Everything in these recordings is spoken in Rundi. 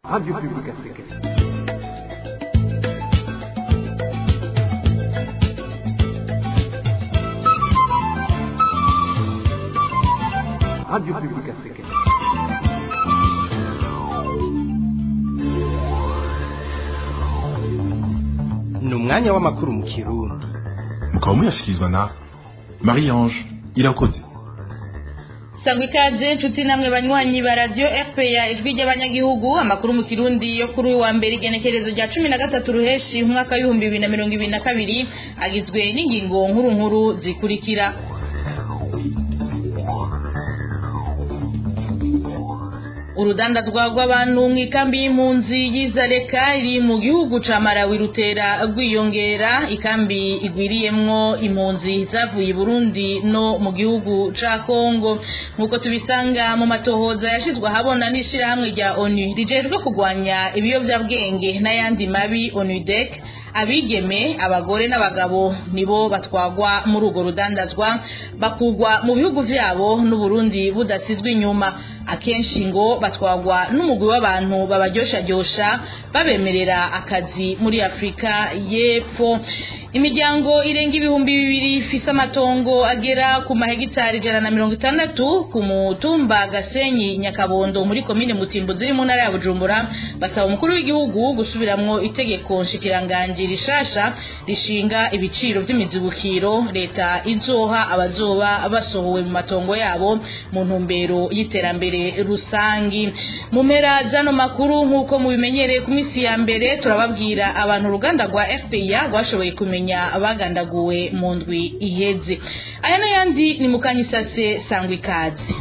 Radio Publique Africaine. Radio Publique Africaine. Ni umwanya w'amakuru mu Kirundi. Mukaba muyashyikirizwa na Marie Ange Irakoze. Sangwa ikaze nshuti namwe banywanyi ba radio RPA, ijwi ry'abanyagihugu. Amakuru mu Kirundi yo kuri uyu wa mbere, igenekerezo rya 13 Ruheshi umwaka w'2022, agizwe n'ingingo nkuru nkuru zikurikira: Urudandazwa rw'abantu mu ikambi y'impunzi y'Izaleka iri mu gihugu ca Malawi rutera rwiyongera. Ikambi igwiriyemwo impunzi zavuye i Burundi no mu gihugu ca Congo, nk'uko tubisanga mu matohoza yashizwe ahabona n'ishirahamwe rya ONU rijejwe kurwanya ibiyovyabwenge n'ayandi mabi, ONUDEC. Abigeme, abagore n'abagabo nibo batwagwa muri urwo rudandazwa, bakugwa mu bihugu vyabo, n'Uburundi budasizwe inyuma. Akenshi ngo batwagwa n'umugwi w'abantu babaryoshyaryosha, babemerera akazi muri Afurika y'Epfo. Imiryango irenga 2000 ifise amatongo agera ku mahegitari 160 ku mutumba Gasenyi Nyakabondo muri komine Mutimbo ziri mu ntara ya Bujumbura basaba umukuru w'igihugu gusubiramwo itegeko nshikiranganji rishasha rishinga ibiciro vy'imizibukiro leta izoha abazoba basohowe mu matongo yabo mu ntumbero y'iterambere rusangi. Mu mpera z'ano makuru, nk'uko mubimenyereye ku minsi ya mbere, turababwira abantu uruganda rwa RPA rwashoboye kumenya bagandaguwe mu ndwi iheze. Aya n'ayandi ni mukanyisase. Sangwa ikaze.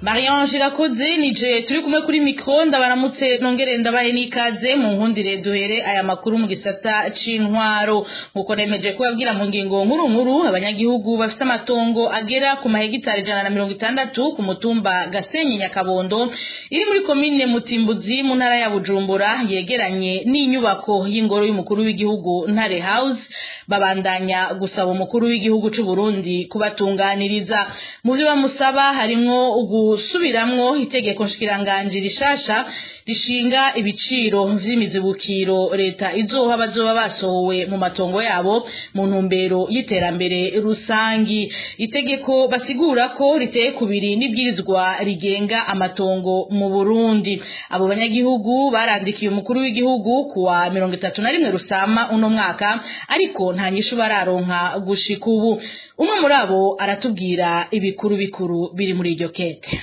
Mariange Irakoze nije turi kumwe kuri micro. Ndabaramutse nongere ndabahe n'ikaze. Mu nkundire duhere aya makuru mu gisata c'intwaro. Nkuko nemeje kubabwira mu ngingo nkuru nkuru, abanyagihugu bafise amatongo agera ku mahegitari 160 ku mutumba Gasenyi Nyakabondo iri muri komine Mutimbuzi mu ntara ya Bujumbura, yegeranye n'inyubako y'ingoro y'umukuru w'igihugu, Ntare House, babandanya gusaba umukuru w'igihugu c'u Burundi kubatunganiriza. Mu vyo bamusaba harimwo gusubiramwo itegeko nshikiranganji rishasha rishinga ibiciro vy'imizibukiro leta izoha bazoba basohowe mu matongo yabo mu ntumbero y'iterambere rusangi, itegeko basigura ko riteye kubiri n'ibwirizwa rigenga amatongo mu Burundi. Abo banyagihugu barandikiye umukuru w'igihugu kuwa 31 Rusama uno mwaka, ariko nta nyishu bararonka gushika ubu. Umwe muri abo aratubwira ibikuru bikuru biri muri iryo kete.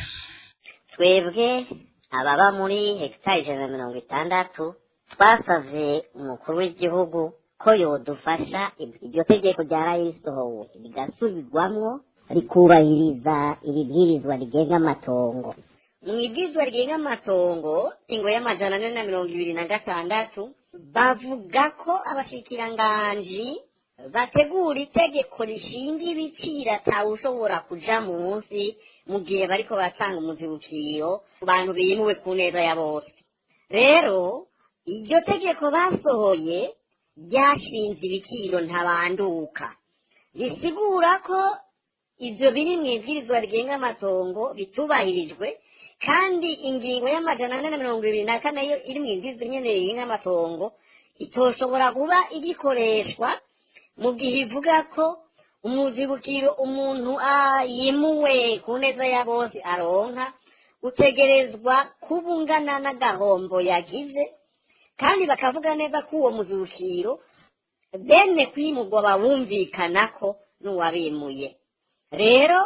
Twebwe ababa muri hegitari 160 twasavye umukuru w'igihugu ko yodufasha iryo tegeko ryaraye risohowe rigasubirwamwo, rikubahiriza iri bwirizwa rigenga amatongo. Mu ibwirizwa rigenga amatongo, ingo y'426, bavuga ko abashikiranganji bategura itegeko rishinga ibiciro atawushobora kuja munsi mu gihe bariko batanga umuzibukiro ku bantu bimuwe ku neza ya bose. Rero iryo tegeko basohoye ryashinze ibiciro ntabanduka, risigura ko ivyo biri mu ibwirizwa rigenga amatongo bitubahirijwe, kandi ingingo y'424 yo iri mu ibwirizwa nyene rigenga amatongo itoshobora kuba igikoreshwa mu gihe ivuga ko umuzibukiro umuntu yimuwe ku neza ya bose aronka utegerezwa kuba ungana n'agahombo yagize, kandi bakavuga neza ko uwo muzibukiro bene kwimurwa bawumvikanako n'uwabimuye. Rero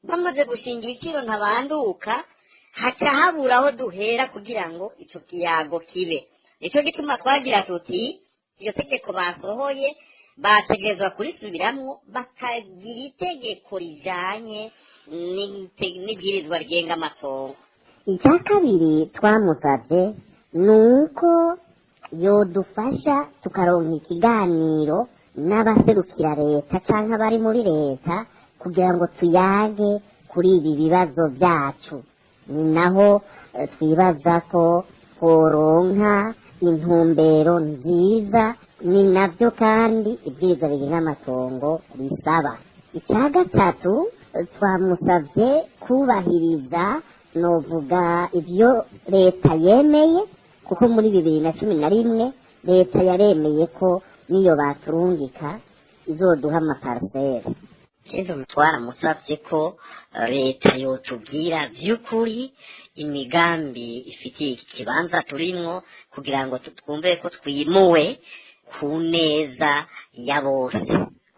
bamaze gushinga ibiciro ntabanduka, haca habura aho duhera kugira ngo ico kiyago kibe. Nico gituma twagira tuti iryo tegeko basohoye bategerezwa kurisubiramwo, bakagira itegeko rijanye n'ibwirizwa rigenga amatongo. Icya kabiri twamusabye ni uko yodufasha tukaronka ikiganiro n'abaserukira leta canke abari muri leta kugira ngo tuyage kuri ibi bibazo byacu. Ni naho twibaza ko tworonka intumbero nziza. Ni nabyo kandi ibwirizwa rigenga amatongo risaba. Icya gatatu Twamusavye kubahiriza, novuga, ivyo leta yemeye, kuko muri 2011 leta yaremeye ko niyo baturungika izoduha ama parcelles. Ikindi, twaramusavye ko leta yotubwira vy'ukuri imigambi ifitiye iki kibanza turimwo, kugira ngo twumve ko twimuwe ku neza ya bose,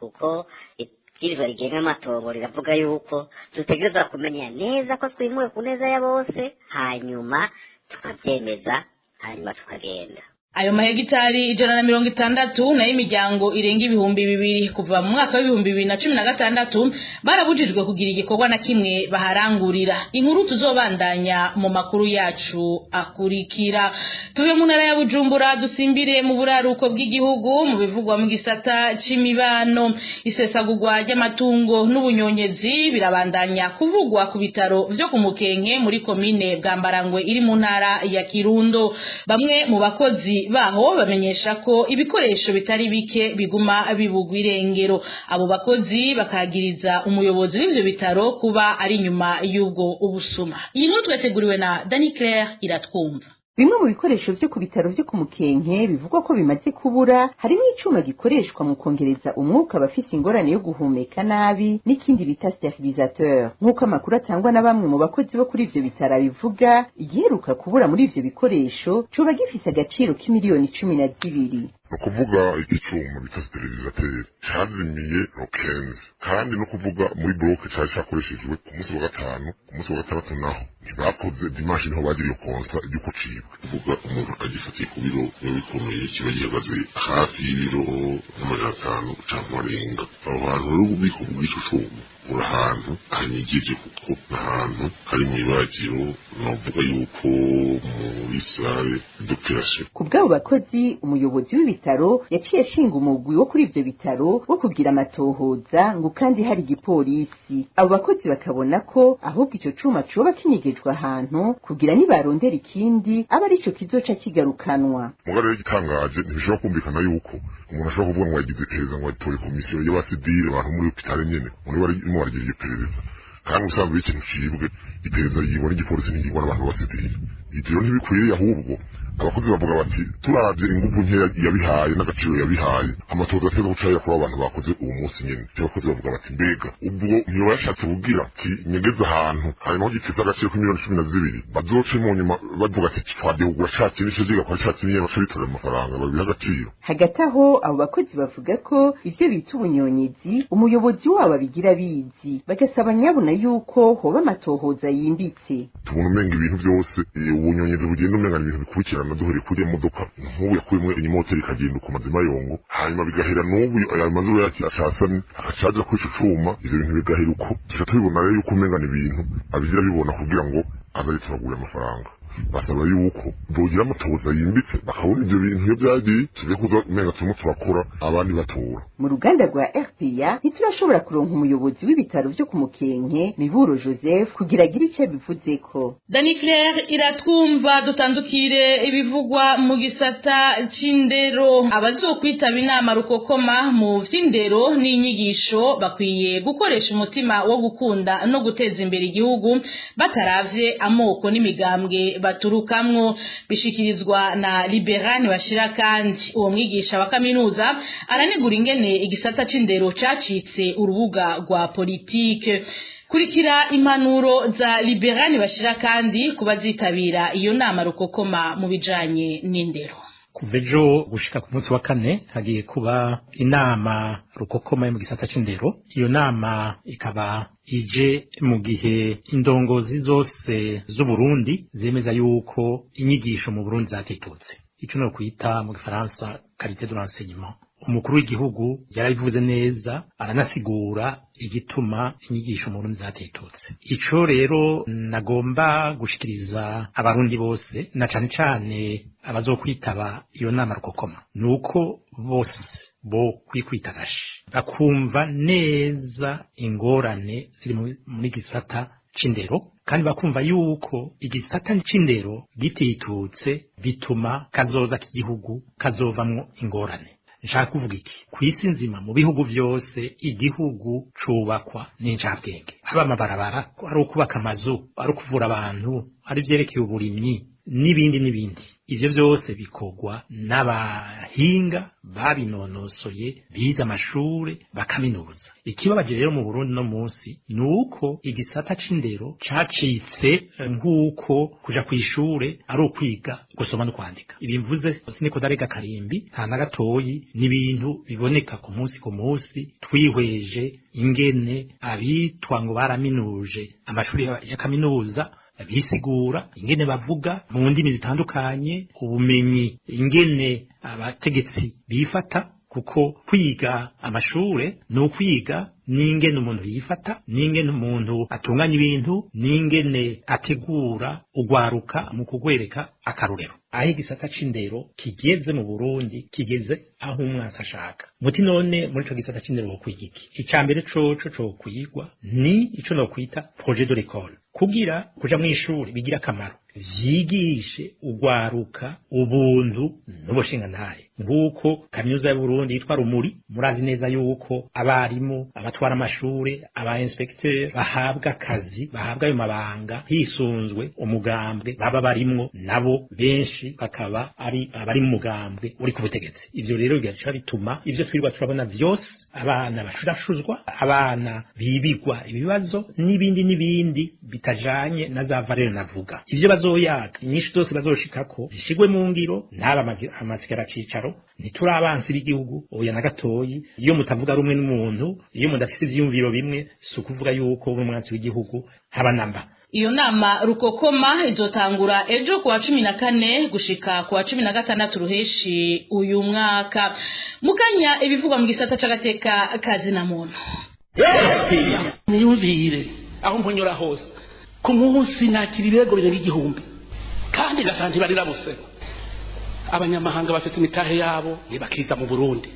kuko ibwirizwa rigenga amatongo riravuga yuko dutegerezwa kumenya neza ko twimuwe ku neza ya bose, hanyuma tukavyemeza, hanyuma tukagenda. Ayo mahegitari 160 nayo imiryango irenga 2000 kuva mu mwaka wa 2016 barabujijwe kugira igikorwa na kimwe baharangurira. Inkuru tuzobandanya mu makuru yacu akurikira. Tuve mu ntara ya Bujumbura, dusimbire mu buraruko bw'igihugu mu bivugwa mu gisata c'imibano. Isesagurwa ry'amatungo n'ubunyonyezi birabandanya kuvugwa ku bitaro vyo ku Mukenke muri komine Bwambarangwe iri mu ntara ya Kirundo. Bamwe mu bakozi baho bamenyesha ko ibikoresho bitari bike biguma bibugwa irengero. Abo bakozi bakagiriza umuyobozi w'ivyo bitaro kuba ari inyuma y'ubwo ubusuma. Iyi nkuru twateguriwe na Dani Claire Iratwumva. Bimwe mu bikoresho vyo ku bitaro vyo ku Mukenke bivugwa ko bimaze kubura harimo icuma gikoreshwa mu kongereza umwuka abafise ingorane yo guhumeka nabi, n'ikindi bita stérilisateur. Nk'uko amakuru atangwa na bamwe mu bakozi bo kuri ivyo bitaro bivuga, igiheruka kubura muri ivyo bikoresho coba gifise agaciro k'imiliyoni 12. Ni ukuvuga icyuma bita stérilisateur cazimiye le 15, kandi no kuvuga muri bloc cari cakoreshejwe ku munsi wa gatanu. Ku munsi wa gatandatu naho ntibakoze, dimanche niho bagira iyo constat y'uko cibwe. Kuvuga umuntu agifatiye ku biro biba bikomeye, kiba gihagaze hafi y'ibiro 500 canke arenga. Aho hantu rero ububiko bw'ico cuma buri ahantu hanyegeje, kuko n'ahantu hari mw'ibagiro, novuga yuko muri salle d'opération. Ku bw'abo bakozi, umuyobozi w'ibitaro yaciye ashinga umugwi wo kuri ivyo bitaro wo kugira amatohoza, ngo kandi hari igipolisi. Abo bakozi bakabona ko ahubwo ico cuma coba kinyegejwe ahantu kugira nibarondera ikindi aba arico kizoca kigarukanwa. Mugabo rero igitangaje, ntibishobora kumvikana yuko umuntu ashobora kuvuga ngo yagize iperereza, ngo atore komisiyo y'abasivile, abantu muri hôpital nyene muri barimo baragira iryo perereza, kandi ubusanzwe iyo ikintu cibwe iperereza ryigwa n'igipolisi, ntigirwa n'abantu b'abasivile. Ivyo ntibikwiriye. Ahubwo abakozi bavuga bati turavye inguvu nkeya yabihaye n'agaciro yabihaye, amatoza ateza guca kuri abantu bakoze uwo munsi nyene. Ivyo abakozi bavuga bati mbega ubwo ntiyoba yashatse kugira kinyegeza ahantu, hanyuma aho gifise agaciro k'imiliyoni 12, bazoce mu nyuma bavuga ati twagiye kugura ca kindi co kigakora ca kindi nyene, bace bitorera amafaranga babiha agaciro. Hagati aho, abo bakozi bavuga ko ivyo bita ubunyonyezi umuyobozi wabo abigira bizi, bagasaba nyabuna yuko hoba amatohoza yimbitse. Tubona umenga ibintu byose ubunyonyezi bugenda, umenga ni ibintu bikurikirana, duhereye kuri iyo modoka nk'ubu yakuyemwo imoteri ikagenda ku mazima yongo, hanyuma bigahera n'ubu ayo mazuru yacu acasamye, akacaja kuri ico cuma, ivyo bintu bigahera uko. Tuca tubibona rero yuko umenga ni ibintu abigira bibona kugira ngo aze aritoragura amafaranga. Basaba yuko bogira amatohoza yimbitse, bakabona ivyo bintu iyo vyagiye, tujye kuza umenga turimo turakora abandi batora. Mu ruganda rwa RPA ntiturashobora kuronka umuyobozi w'ibitaro vyo ku Mukenke, Miburo Joseph, kugira agire ico abivuzeko. Dani Claire Iratwumva. Dutandukire ibivugwa mu gisata c'indero. Abazokwitaba inama rukokoma mu vy'indero n'inyigisho bakwiye gukoresha umutima wo gukunda no guteza imbere igihugu, bataravye amoko n'imigambwe baturukamwo. Bishikirizwa na Liberane Bashira. Kandi uwo mwigisha wa kaminuza aranegura ingene igisata c'indero cacitse urubuga rwa politike. Kurikira impanuro za Liberane Bashira kandi kubazitabira iyo nama rukokoma mu bijanye n'indero. Kuva ejo gushika ku munsi wa kane hagiye kuba inama rukokoma yo mu gisata c'indero. Iyo nama ikaba ije mu gihe indongozi zose z'Uburundi zemeza yuko inyigisho mu Burundi zatitutse, ico no kwita mu gifaransa qualité de l'enseignement. Umukuru w'igihugu yarabivuze neza, aranasigura igituma inyigisho mu Burundi zatitutse. Ico rero nagomba gushikiriza abarundi bose, na cane cane abazokwitaba iyo nama rukokoma, nuko bose bo kwikwita agashi, bakumva neza ingorane ziri muri gisata c'indero, kandi bakumva yuko igisata c'indero gititutse bituma kazoza k'igihugu kazovamwo ingorane. Nshaka kuvuga iki? Ku isi nzima, mu bihugu byose, igihugu cubakwa n'incabwenge. Haba amabarabara, ari ukubaka amazu, ari ukuvura abantu, ari ivyerekeye uburimyi n'ibindi n'ibindi, ivyo byose bikorwa n'abahinga babinonosoye, bize amashure bakaminuza. Ikibabaje rero mu Burundi no munsi ni uko igisata c'indero cacitse nk'uko kuja kw'ishure ari ukwiga gusoma no kwandika. Ibi mvuze siniko ndarega karimbi, nta na gatoyi. N'ibintu biboneka ku munsi ku munsi, twihweje ingene abitwa ngo baraminuje amashuri ya kaminuza bisigura, ingene bavuga mu ndimi zitandukanye, ubumenyi, ingene abategetsi bifata. Kuko kwiga amashure ni ukwiga n'ingene umuntu yifata, n'ingene umuntu atunganya ibintu, n'ingene ategura ugwaruka mu kugwereka akarorero. Aho igisata c'indero kigeze mu Burundi, kigeze aho umwansi ashaka. Muti none muri ico gisata c'indero wokwiga iki? Ica mbere coco cokwigwa ni ico nokwita projet de l'école, kugira kuja mw'ishuri bigira akamaro, vyigishe ugwaruka ubuntu n'ubushingantahe. Nk'uko kaminuza y'Uburundi yitwa Rumuri, murazi neza yuko abarimu, abatwara amashure, aba inspecteur bahabwa akazi, bahabwa ayo mabanga hisunzwe umugambwe baba barimwo, nabo benshi bakaba ari abari mu mugambwe uri ku butegetsi. Ivyo rero bigaca bituma ivyo twirirwa turabona vyose, abana bashurashuzwa, abana bibigwa ibibazo n'ibindi n'ibindi bitajanye na za valeur navuga. Ivyo bazoyaga, inyinshi zose bazoshikako zishigwe mu ngiro, ntaba amasigara cicaro. Ntituri abansi b'igihugu, oya na gatoyi. Iyo mutavuga rumwe n'umuntu, iyo mudafise ivyiyumviro bimwe, si ukuvuga yuko uri umwansi w'igihugu, haba namba. Iyo nama rukokoma izotangura ejo kuwa 14 gushika kuwa 16 ruheshi uyu mwaka. Mukanya ibivugwa mu gisata c'agateka kazi na muntu. Niyumvire aho mpunyura hose ku munsi nakira ibirego birenga 1000, kandi gasanga ntibarirabuse. Abanyamahanga bafite imitahe yabo ntibakiza mu Burundi,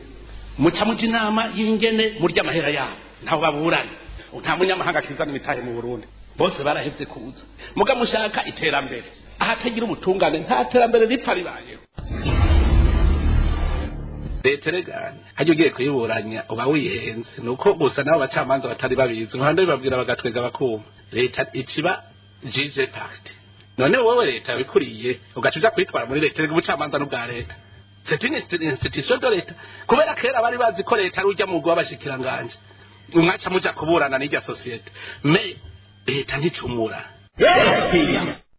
muca muja inama y'ingene murya amahera yabo, ntaho baburana. Nta munyamahanga akizana imitahe mu Burundi, bose barahevye kuza. Muga mushaka iterambere ahatagira ubutungane, nta terambere ripfa ribayeho. Leta rega hajya ugiye kuyiburanya uba wihenze, nuko gusa nabo bacamanza batari babizi, uruhande bibabwira bagatwega bakuma. Leta iciba juge partie, none wowe leta wikuriye ugaca uja kwitwara muri leta? Rega ubucamanza n'ubwa leta, c'est une institution de leta. Kubera kera bari bazi ko leta ari urya mugwi w'abashikiranganje, mwaca muja kuburana n'irya société, mais leta nticumura.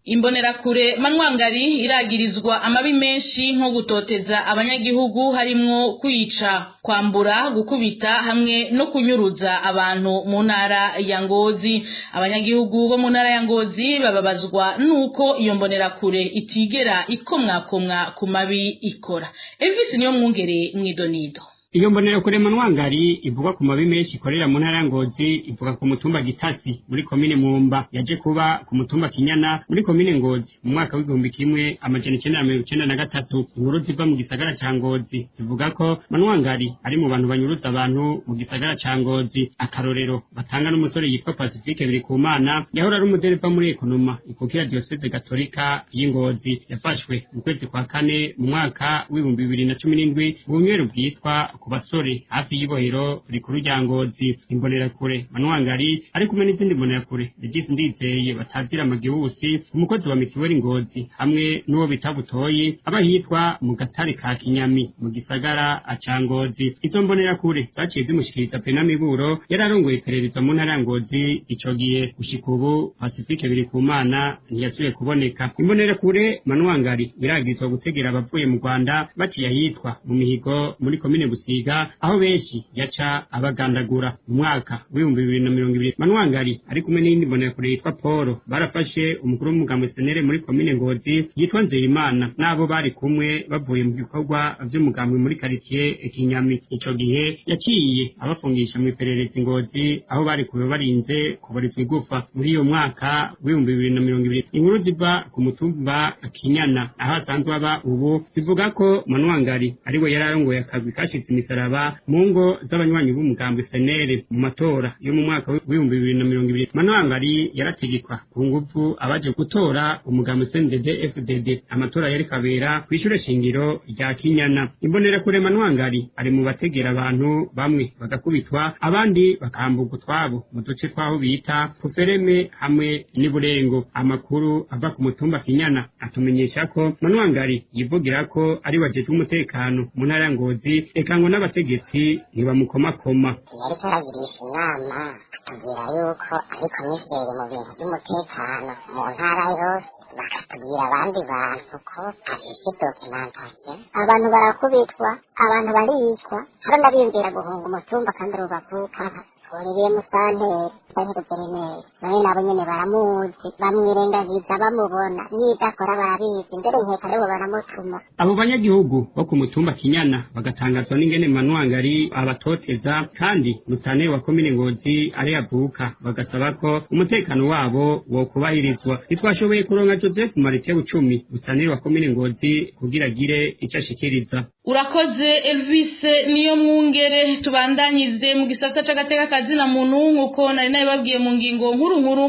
Imbonerakure Manwangari iragirizwa amabi menshi nko gutoteza abanyagihugu, harimwo kwica, kwambura, gukubita hamwe no kunyuruza abantu mu ntara ya Ngozi. Abanyagihugu bo mu ntara ya Ngozi bababazwa nuko iyo mbonerakure itigera ikomwakomwa ku mabi ikora. Elvis niyo mwungere mwidonido. Iyo mbonerakure Manwangari ivuga ku mabi menshi ikorera mu ntara ya Ngozi, ivuga ku mutumba Gitasi muri komine Mwumba, yaje kuba ku mutumba Kinyana muri komine Ngozi mu mwaka w'1993. Inkuru ziva mu gisagara ca Ngozi zivuga ko Manwangari ari mu bantu banyuruza abantu mu gisagara ca Ngozi. Akarorero batanga n'umusore yitwa Pacifique Birikumana, yahora ari umudereva muri Ekonoma ikukira Diocese Gatolika y'Ingozi. Yafashwe mu kwezi kwa kane mu mwaka w'2017 mu bunywero bwitwa ku basore hafi y'ibohero rikuru rya Ngozi. Imbonerakure Manwangari ari kumwe n'izindi mbonerakure, Regis Ndizeye batazira Magihusi, umukozi wa mitiweli Ngozi, hamwe n'uwo bita Butoyi aba hitwa mu gatare ka Kinyami mu gisagara ca Ngozi. Izo mbonerakure zaciye zimushikiriza Pena Miburo yari arongoye iperereza mu ntara ya Ngozi ico gihe. Gushika ubu Pacifique Birikumana ntiyasubiye kuboneka. Imbonerakure Manwangari iragirizwa gutegera abavuye mu Rwanda baciye ahitwa mu Mihigo muri komine Busiga, aho benshi yaca abagandagura. Mu mwaka w'2020 Manwangari ari kumwe n'iyindi mbonerakure yitwa Paul barafashe umukuru w'umugambwe Senere muri komine Ngozi yitwa Nzeyimana n'abo bari kumwe bavuye mu bikorwa vy'umugambwe muri quartier Kinyami. Ico gihe yaciye abafungisha mu iperereza Ngozi, aho bari kuba barinze kuburizwa igufa. Muri iyo mwaka w'2020 inkuru ziva ku mutumba Kinyana aho asanzwe aba ubu zivuga ko Manwangari ariwe yari arongoye akagwi kashize imisaraba mu ngo z'abanywanyi b'umugambi SNL mu matora yo mu mwaka w'2020. Manwangari yarategekwa ku nguvu abaje gutora umugambi CNDD FDD. Amatora yari kabera kw'ishure shingiro rya Kinyana. Imbonerakure Manwangari ari mu bategera abantu, bamwe bagakubitwa, abandi bakambuka utwabo mu duce twaho bita Kufereme hamwe n'Iburengo. Amakuru ava ku mutumba Kinyana atumenyesha ko Manwangari yivugira ko ari wajejwe umutekano mu ntara ya Ngozi, eka ngo n'abategetsi ntibamukomakoma. Yariko aragirisha inama atubwira yuko ari komiseri mu bintu by'umutekano mu ntara yose, bakatubwira abandi bantu ko afise documentation. Abantu barakubitwa, abantu baricwa, hari n'abiyumvira guhunga umutumba kandi rubavuka. Olivier Musanteri canke guverineri nawe nabo nyene baramuzi, bamwirengagiza bamubona n'ivyo akora barabizi, mbere nkeka aribo baramutuma. Abo banyagihugu bo ku mutumba Kinyana bagatangazwa n'ingene Manwangari abatoteza kandi musanteri wa komine Ngozi ari avuka, bagasaba ko umutekano wabo wokubahirizwa. Ntitwashoboye kuronka Joseph Marite Bucumi, musanteri wa komine Ngozi, kugira agire ico ashikiriza. Urakoze Elvis niyo mwungere. Tubandanyize mu gisata c'agateka kazina muntu. Nkuko nari nabibabwiye mu ngingo nkuru nkuru,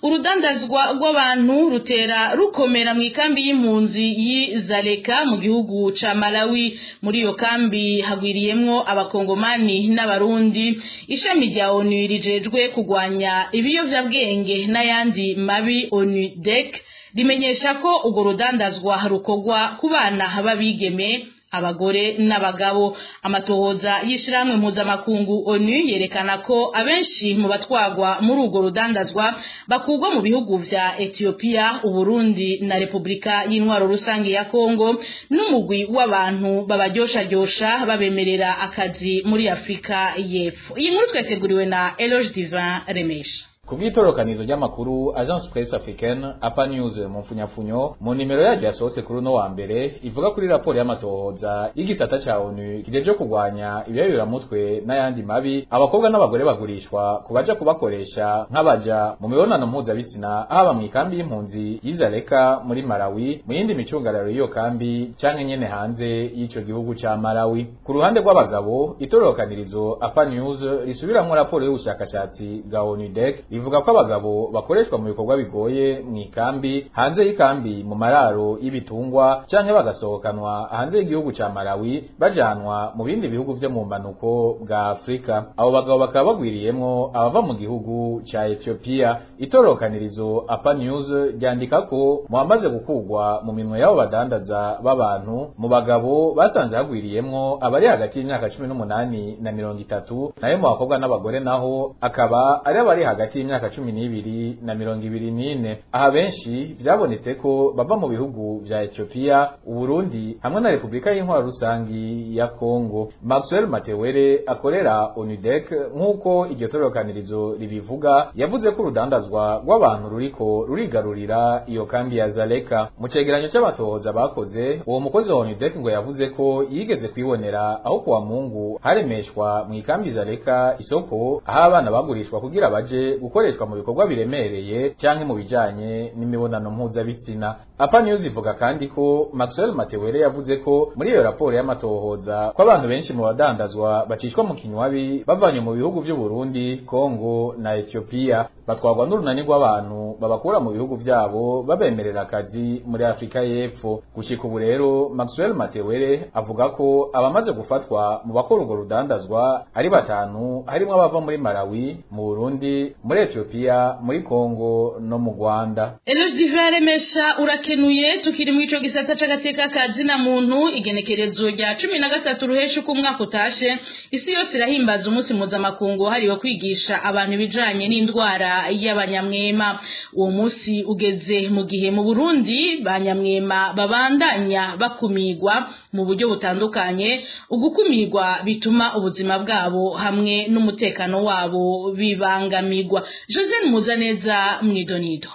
urudandazwa rw'abantu rutera rukomera mu ikambi y'impunzi y'Izaleka mu gihugu ca Malawi. Muri iyo kambi hagwiriyemwo abakongomani n'abarundi. Ishami rya ONU rijejwe kugwanya ibiyovyabwenge n'ayandi mabi, ONU DEC, rimenyesha ko urwo rudandazwa rukorwa ku bana b'abigeme, abagore n'abagabo. Amatohoza y'ishirahamwe mpuzamakungu ONU yerekana ko abenshi mu batwagwa muri urwo rudandazwa bakugwa mu bihugu vya Ethiopia, Uburundi na Republika y'Intwaro Rusange ya Kongo, n'umugwi w'abantu babaryosharyosha babemerera akazi muri Afrika y'Epfo. Iyi nkuru twateguriwe na Eloge Divin Remesha. Kubw'itorokanizo ry'amakuru Agence Presse Africaine, APA News mu mfunyafunyo, mu nimero yaryo yasohotse kuri uno wa mbere, ivuga kuri raporo y'amatohoza y'igisata ca ONU kijeje kugwanya ibiyoberamutwe n'ayandi mabi, abakobwa n'abagore bagurishwa kubaja kubakoresha nk'abaja mu mibonano mpuzabitsina, haba mu ikambi y'impunzi y'Izaleka muri Malawi, mu yindi micungararo y'iyo kambi canke nyene hanze y'ico gihugu ca Malawi. Ku ruhande rw'abagabo, itorokanirizo APA News risubiramwo raporo y'ubushakashatsi bwa ONU DEC ivuga ko abagabo bakoreshwa mu bikorwa bigoye mu ikambi, hanze y'ikambi, mu mararo y'ibitungwa, canke bagasohokanwa hanze y'igihugu ca Malawi bajanwa mu bindi bihugu vyo mu manuko bwa Afrika. Abo bagabo bakaba bagwiriyemwo abava mu gihugu ca Ethiopia. Itorokanirizo APA News ryandika ko mu bamaze gukugwa mu minwe y'abo badandaza b'abantu, mu bagabo basanze hagwiriyemwo abari hagati y'imyaka 18 na 30, nayo mu bakobwa n'abagore naho akaba ari abari hagati y'imyaka 12 na 24. Aha benshi vyabonetse ko bava mu bihugu vya Ethiopia, Uburundi hamwe na Republika y'Intwaro Rusangi ya Kongo. Maxwell Matewere akorera ONUDEC, nk'uko iryo torokanirizo ribivuga, yavuze ko urudandazwa rw'abantu ruriko rurigarurira iyo kambi ya Zaleka. Mu cegeranyo c'abatohoza bakoze, uwo mukozi wa ONUDEC ngo yavuze ko yigeze kwibonera aho kuwa Mungu haremeshwa mu ikambi Zaleka isoko aho abana bagurishwa kugira baje gukoreshwa mu bikorwa biremereye canke mu bijanye n'imibonano mpuzabitsina. APA News ivuga kandi ko Maxwell Matewere yavuze ko muri iyo raporo y'amatohoza ko abantu benshi mu badandazwa bacishwa mu kinywabi bavanywe mu bihugu vy'u Burundi, Kongo na Ethiopia, batwarwa n'urunani rw'abantu babakura mu bihugu vyabo babemerera akazi muri Afrika y'Epfo. Gushika ubu rero, Maxwell Matewere avuga ko abamaze gufatwa mu bakora urwo rudandazwa ari batanu, harimwo abava muri Malawi, mu Burundi, muri Ethiopia, muri Kongo no mu Rwanda. Eloge Divin Remesha, urakenuye. Tukiri mu ico gisata c'agateka kazina muntu, igenekerezo rya 13 ruhesha uko umwaka utashe, isi yose irahimbaza umunsi mpuzamakungu wahariwe kwigisha abantu ibijanye n'indwara y'abanyamwema. Uwo munsi ugeze mu gihe mu Burundi banyamwema babandanya bakumigwa mu buryo butandukanye, ugukumirwa bituma ubuzima bwabo hamwe n'umutekano wabo bibangamirwa. Joseph Muzaneza mwidonido.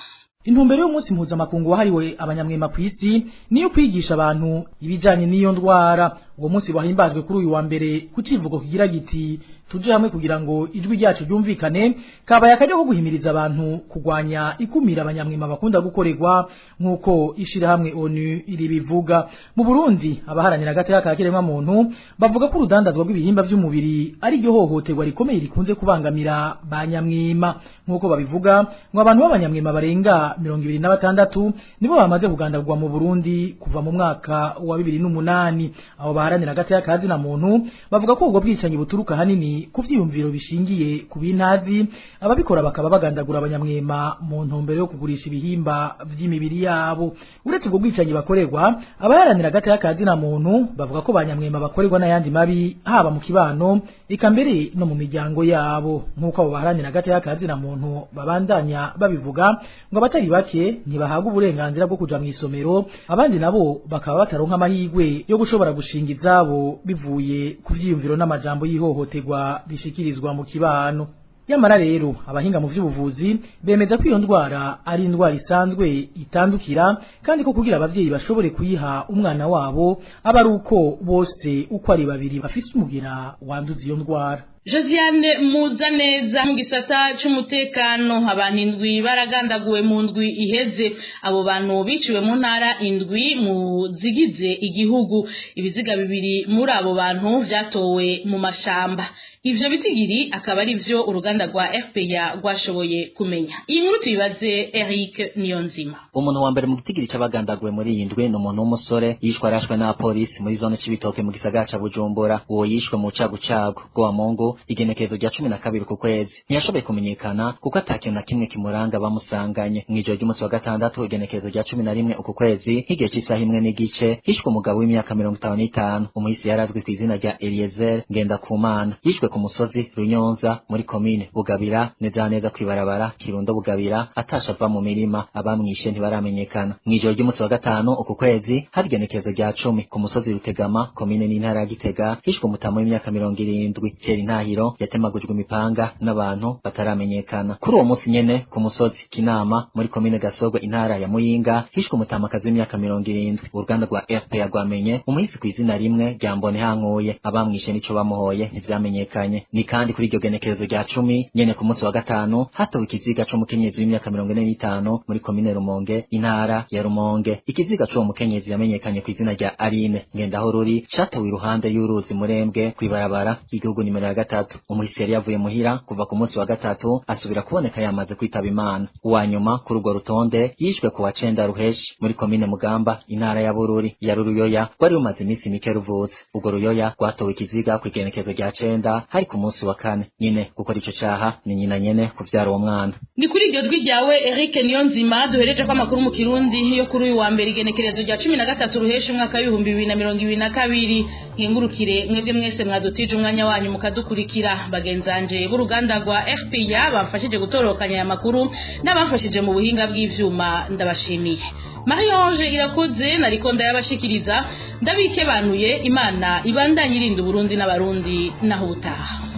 Intumbero y'umunsi mpuzamakungu wahariwe abanyamwema ku isi niyo kwigisha abantu ibijanye n'iyo ndwara. Uwo munsi wahimbajwe kuri uyu wa mbere ku civugo kigira giti: Tuje hamwe kugira ngo ijwi ryacu ryumvikane, kabaye akajya ko guhimiriza abantu kugwanya ikumira abanyamwema bakunda gukorerwa nk'uko ishirahamwe ONU iribivuga. Mu Burundi, abaharanira agateka ka kiremwa muntu bavuga ko urudandazwa rw'ibihimba vy'umubiri ari ryo hohoterwa rikomeye rikunze kubangamira banyamwima. Nk'uko babivuga, ngo abantu b'abanyamwema barenga 26 nibo bamaze kugandagurwa mu Burundi kuva mu mwaka wa 2008. Abo baharanira agateka ka zina muntu bavuga ko ubwo bwicanyi buturuka hanini ku vyiyumviro bishingiye ku bintazi, ababikora bakaba bagandagura abanyamwema mu ntumbero yo kugurisha ibihimba vy'imibiri yabo. Uretse ubwo bwicanyi bakorerwa, abaharanira agateka ka zina muntu bavuga ko banyamwema bakorerwa n'ayandi mabi, haba mu kibano eka mbere no mu miryango yabo. Nk'uko abo baharanira agateka ka zina muntu babandanya babivuga, ngo abatari bake ntibahabwa uburenganzira bwo kuja mw'isomero, abandi nabo bakaba bataronka amahirwe yo gushobora gushinga izabo bivuye ku vyiyumviro n'amajambo y'ihohoterwa rishikirizwa mu kibano. Yamara rero, abahinga mu vy'ubuvuzi bemeza ko iyo ndwara ari indwara isanzwe itandukira, kandi ko kugira abavyeyi bashobore kuyiha umwana wabo aba ari uko bose uko ari babiri bafise umugera wanduza iyo ndwara. Josiane Muzaneza, mu gisata c'umutekano, abantu 7 baragandaguwe mu ndwi iheze. Abo bantu biciwe mu ntara 7 mu zigize igihugu. Ibiziga 2 muri abo bantu vyatowe mu mashamba. Ivyo bitigiri akaba ari vyo uruganda rwa RPA rwashoboye kumenya. Iyi nkuru tuyibaze Eric Niyonzima. Umuntu wa mbere mu gitigiri c'abagandaguwe muri iyi ndwi ni umuntu w'umusore yishwe arashwe n'abapolisi muri zone Cibitoke mu gisagara ca Bujumbura. Uwo yishwe mu cagucagu rwa Mungu igenekerezo rya 12 ku kwezi. Ntiyashoboye kumenyekana kuko atakintu na kimwe kimuranga bamusanganye. Mw'ijoro ry'umunsi wa gatandatu igenekerezo rya 11 uku kwezi, nk'igihe c'isaha 1:15, hishwe umugabo w'imyaka 55. Umuhisi yarazwi kw'izina rya Eliezer Ngendakumana. Yishwe ku musozi Runyonza muri komine Bugabira, neza neza kw'ibarabara Kirundo Bugabira, atasha ava mu mirima. Abamwishe ntibaramenyekana. Mw'ijoro ry'umunsi wa gatanu uku kwezi, hari igenekerezo rya 10, ku musozi Rutegama, komine n'intara ya Gitega, hishwe umutama w'imyaka 70 Thierry Ntahiro, yatemagujwe imipanga n'abantu bataramenyekana. Kuri uwo munsi nyene, ku musozi Kinama muri komine Gasogwe, intara ya Muyinga, hishwe umutamakazi w'imyaka 70. Uruganda rwa RPA rwamenye umuhisi kw'izina rimwe rya Mbonehankuye. Abamwishe nico bamuhoye ntivyamenyekanye. Ni kandi kuri iryo genekerezo rya 10 nyene, ku munsi wa gatanu, hatowe ikiziga c'umukenyezi w'imyaka 45 muri komine Rumonge, intara ya Rumonge. Ikiziga c'uwo mukenyezi yamenyekanye kw'izina rya Aline Ngendahoruri, catowe iruhande y'uruzi Murembwe kw'ibarabara ry'igihugu nimero ya 3. Umuhisi yari yavuye muhira kuva ku munsi wa gatatu, asubira kuboneka yamaze kwitaba Imana. Uwa nyuma kuri urwo rutonde yishwe ku wa 9 Ruheshi muri komine Mugamba, intara ya Bururi. Yari uruyoya rwari rumaze iminsi mike ruvutse. Urwo ruyoya rwatowe ikiziga kw'igenekerezo rya 9, hari ku munsi wa kane. Nyine gukora ico caha ni nyina nyene kuvyara uwo mwana. Ni kuri iryo jwi ryawe Eric Niyonzima duhereje ko amakuru mu Kirundi yo kuri uyu wa mbere igenekerezo rya 13 Ruheshi umwaka w'ibihumbi 2022. Nkengurukire mwebwe mwese mwadutije umwanya wanyu mukadukurikira. Bagenzanje b'uruganda rwa RPA bamfashije gutorokanya aya makuru n'abamfashije mu buhinga bw'ivyuma, ndabashimiye. Marie-Ange Irakoze nariko ndayabashikiriza, ndabikebanuye. Imana ibandanye irinda Burundi n'abarundi naho ubutaha.